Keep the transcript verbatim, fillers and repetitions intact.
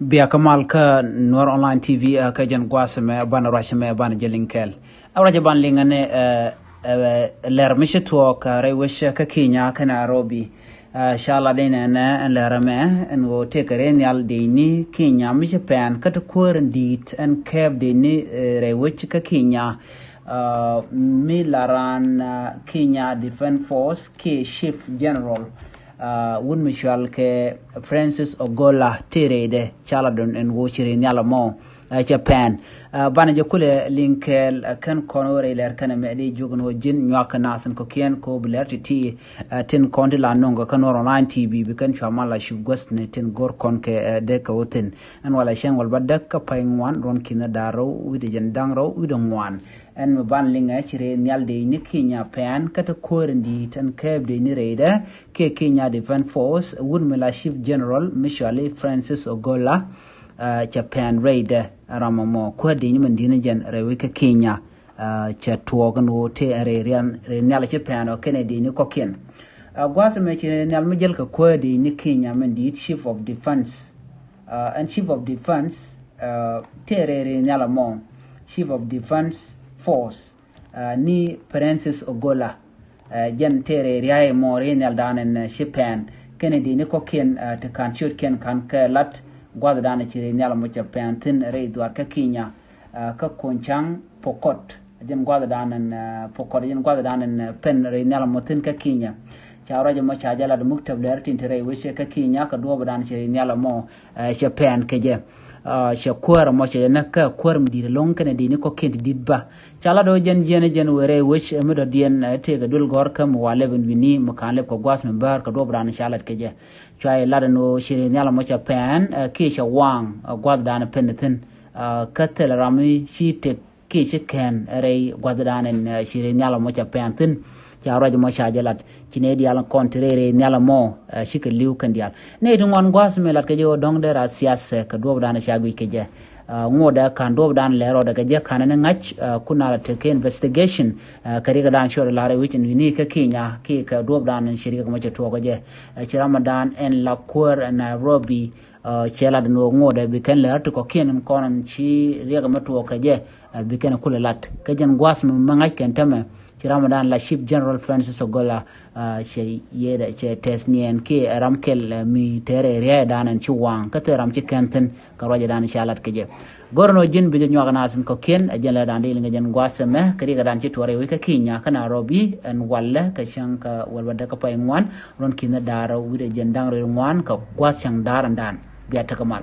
Bia kä mal kä Nuer Online T V, kä jɛn gua̱a̱th mɛ banɛ ruac mɛ banɛ jɛ liŋ kɛɛl. A ruac banɛ liŋ ni lɛr mi ci tuɔɔk rɛy wec kä Kenya kä Nairobi. Ca lat in ɛn ɛn lɛr mɛ ɛn ɣöö tëëkɛ rɛy nhial dee ni Kenya mi ci pɛn kä ti kuäär in di̱i̱t ɛn kɛɛp dee ni rɛy wec kä Kenya. Mi la raan Kenya Defense Force kiɛ Chief General wut mi cual kɛ Francis Ogola tëë rɛydɛ ca la dɔn ɛn ɣöö ci rɛy nhial ɛmɔ. Cɛ pɛn banɛ jɛ kulɛ liŋ kɛɛl kɛn kɔn ɣöö rɛy lɛr kɛn ɛmɛ dee jiök ɛn ɣöö ji̱n nyuak kɛ nath in kɔ̱kiɛn kɛ ɣöö bi lɛr ti̱ti̱ tin kɔn ti la no̱ŋ kɛ kä Nuer Online T V bi kɛn cua mal la cup guäthni tin go̱r kɔn kɛ dee kɛ wä thi̱n. Ɛn walɛ cäŋ wal ba däk kä pay ŋuan ruɔ̱n ki̱n da̱ŋ rɛw wi̱cdɛ jiɛn da̱ŋ rɛw wi̱cdɛ ŋuan. Ɛn mi ban liŋɛ ci rɛy nhial dee ni Kenya pɛn kä ti kuäär in di̱i̱t ɛn kɛɛp dee ni rɛydɛ kiɛ Kenya Defense Force wut mi la Chief General mi cuali Francis Ogola. Cɛ pɛn rɛydɛ ram ɛmɔ kuäär dee ni min di̱i̱t ni jɛn rɛy wec kä Kenya. Cɛ tuɔɔk ɛn ɣöö tëë rɛy nhial ci pɛn ɔ kɛnɛ dee ni kɔ̱kiɛn. Gua̱a̱th ɛmɛ ci rɛy nhial mi jäl kɛ kuäär dee ni Kenya min di̱i̱t Chief of Defense. Ɛn Chief of Defense tëë rɛy rɛy nhial ɛmɔ, Chief of Defense Force ni Francis Ogola. Jɛn tëë rɛy ria̱a̱y ɛmɔ rɛy nhial dan ɛn ci pɛn kɛnɛ dee ni kɔ̱kiɛn ti ka̱n ciötkiɛn ka̱n kɛ lat gua̱th dan ci rɛy nhial ɛmɔ cɛ pɛn thi̱n rɛy dhuaar kä Kenya. Kä Koncang Pokot jɛn gua̱th dan ɛn Pokot jɛn gua̱th dan ɛn pɛn rɛy nhial ɛmɔ thi̱n kä Kenya. Ca ruac ɛmɔ ca jɛ lat muktab lɛr tin ti rɛy wec kä Kenya kɛ duɔɔp dan ci rɛy nhial ɛmɔ cɛ pɛn kɛ jɛ. Cɛ kuäär ɛmɔ cɛ jɛ näk kä kuäär mi di̱i̱t ɛlɔ̱ŋ kɛnɛ dee ni kɔ̱kiɛn ti di̱t ba. Ca lat ɣöö jɛn jiɛn jɛn wëë rɛy wec mi dɔ̱diɛn tëëkɛ duël gɔ̱r kä mi wa lɛp ɛn wi̱ni mi ka̱n lɛp kɛ gua̱th mi bäär kɛ duɔɔp dan ca lat kɛ jɛ. Cua jɛ lat ɛn ɣöö ci rɛy nhial ɛmɔ cɛ pɛn kiɛ cɛ waŋ gua̱th dan pɛn thi̱n. Kä thilɛ ram mi ci tëk kiɛ ci kɛn rɛy gua̱th dan ɛn ci rɛy nhial ɛmɔ cɛ pɛn thi̱n. Ca ruac ɛmɔ ca jɛ lat ci nɛy diaal kɔn ti rɛy rɛy nhial ɛmɔ cikɛ li̱w kɛn diaal. Nɛy ti ŋuan gua̱a̱th mi lat kɛ jɛ ɣöö dɔ̱ŋ dee ra thiath kɛ duɔɔp dan ca guic kɛ jɛ. Ŋotdɛ ka̱n duɔɔp dan lɛr rɔɔdɛ kɛ jɛ ka̱n ni ŋa̱c kun a la tekɛ investigation kɛ riɛk dan cuɔt lar rɛy wec ɛn wi̱ni kä Kenya kiɛ kɛ duɔɔp dan ci riɛk ɛmɔ cɛ tuɔɔk kɛ jɛ. Ci ram dan ɛn la kuäär Nairobi. Cɛ lat ɛn ɣöö ŋotdɛ bi kɛn lɛr ti kɔ̱kiɛn in kɔn ci riɛk ɛmɛ tuɔɔk kɛ jɛ. Bi kɛn kulɛ lat kä jɛn gua̱a̱th mi mɛ ŋa̱c kɛn tämɛ ci ram dan la Chief General Francis Ogola. Cɛ yɛɛdɛ cɛ tɛth niɛn kiɛ ram kɛl mi tɛɛrɛ ria̱a̱yɛ dan ɛn ci waŋ kä thil ram ci kɛn thi̱n kɛ ruacɛ dan ca lat kɛ jɛ. Go̱rɛ nɔ ji̱n bi jɛ nyuak naath in kɔ̱kiɛn ɛ jɛn lɛ dan di liŋɛ jɛn gua̱a̱th ɛmɛ kɛ riɛk dan ci tuɔrɛ wec kä Kenya kä Nairobi ɛn walɛ kɛ cäŋ kɛ wäl bädäk kä pay ŋuan ruɔ̱n ki̱n da̱r wi̱cdɛ jiɛn da̱ŋ rɛw ŋuan kɛ gua̱a̱th cäŋ da̱r ɛn dan. Bia tekɛ mal.